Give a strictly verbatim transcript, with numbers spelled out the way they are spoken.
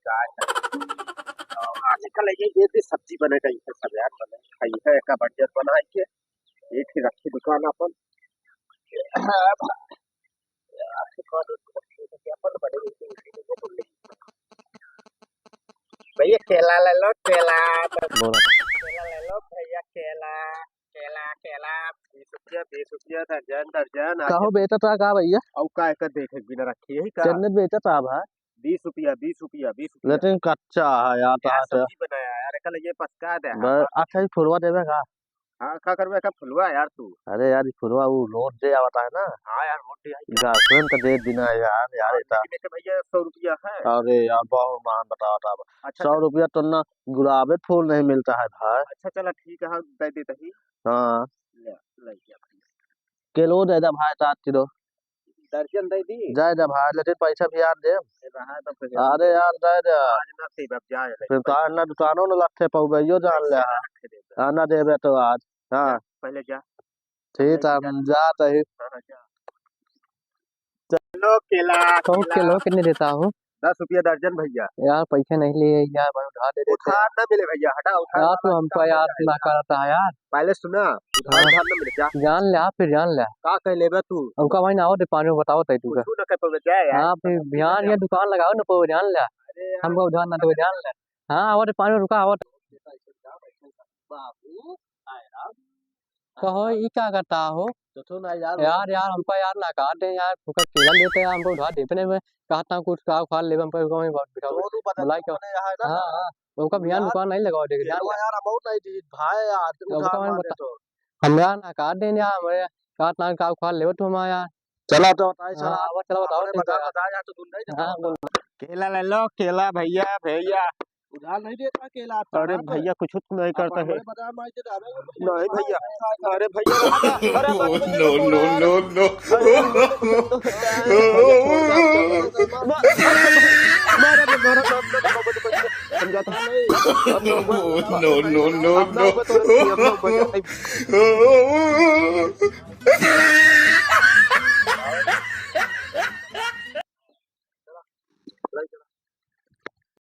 का है। आजकल ये, ये भी सब्जी बने गई है, सब यार बने खाई है, एका बढ़िया बनाई के, एक ही रखी दुकान अपन। हाँ, भैया, केला ले लो, केला। बोला। केला ले लो भैया, केला, केला, केला, बीस रुपया, बीस रुपया दर्जन, दर्जन। कहो बेचत रहा का भैया? अउ का एकर देखे बिना रखी है का? कितने बेचत रहा भाई? बीस रुपया, बीस रुपया, बीस रुपया। लेकिन कच्चा है यार, यार, ताजा। सब्जी बनाया यार, कल ये पक्का दे। ब-, अच्छा, ये फुलवा देवे का? हाँ, का करबे का फुलवा यार तू? अरे यार, ये फुलवा वो रोड दे आवता है ना। हाँ यार, रोड दे आई। गार्लफ्रेंड का दे देना यार, यार, हाँ, इतना। लेकिन एक भैया सौ रुपया है। अरे यार, बहुत महंगा बतावत है। अच्छा, सौ रुपया तो ना गुलाबे फूल नहीं मिलता है भाई। अच्छा, चला ठीक है, हाँ, दे देता ही। हाँ। ले, ले जा भाई। किलो दे दे भाई, सात किलो। दर्जन दे दी? दे दे भाई, लेकिन पैसा भी यार दे। ए, रहा तो फिर अरे यार, दे दे। आज ना से अब जाए ले। फिर तो आज ना दुकानों न लट्ठे पउबे, यो जान ले। पैसा रखे दे। हाँ, ना देबे तो आज। हाँ। जा, पहले जा। ठीक है, हम जात ही। हाँ, हाँ, जा। चलो, केला, कहूँ केला। किलो कितने देता हो? दस रुपया दर्जन भैया। यार, पैसा नहीं लिए यार, भाई, उधार दे देते। उधार ना मिले भैया, हटा, उधार यार, वाला तू हमको काम यार नहीं ना करेगा। करता है यार। पहले सुना, उधार, हाँ। उधार ना मिले, जा। जान ले, आप फिर जान ले। का कह लेबे तू? हमका भाई ना आवत है पानी, बताओ तई तू का। कुछ ना कह पावे, जा यार। हाँ, फिर ध्यान ये दुकान लगाओ ना, पावे जान ले। अरे यार। हमका उधार ना देवे, जान ले। हाँ, आवत है पानी, रुका, आवत। बाबू, आए राम। कहो, ई का करता हो? तो तू ना यार, यार, यार, हमका यार ना काट दे यार, फुकट केला लेते यार, हमको उधार देते नहीं, मैं कहता हूँ कुछ खाओ, खा लेबे, हमको, हमको वहीं बहुत बिठाओ। तो तू बता, बुलाई क्यों? तूने यहाँ है ना हाँ, साला? हाँ, हमका बिहान यार, दुकान नहीं लगाओ, देख, ध्यान केलवा यार, हम और नहीं दी, भाई यार, हमका उधार वहीं मांगे बता-, तो। हम यार ना काट दे यार, हमारे काट ना खाओ, खा लेबे तू हमारा यार। चला तो बताई, हाँ, चला। अब चला बताओ, अपने ठीक है बता, यार। बता यार, तू गुंडा ही हाँ, दिखाता। बोल। केला ले लो, केला भैया, भैया। उधार नहीं देता केला, अरे भैया, कुछ नहीं करता है। नहीं भैया, अरे भैया, अरे बात नहीं। No, no, no, no। मारे, मारे, मारे, मारे, समझाता नहीं। No, no, no, no।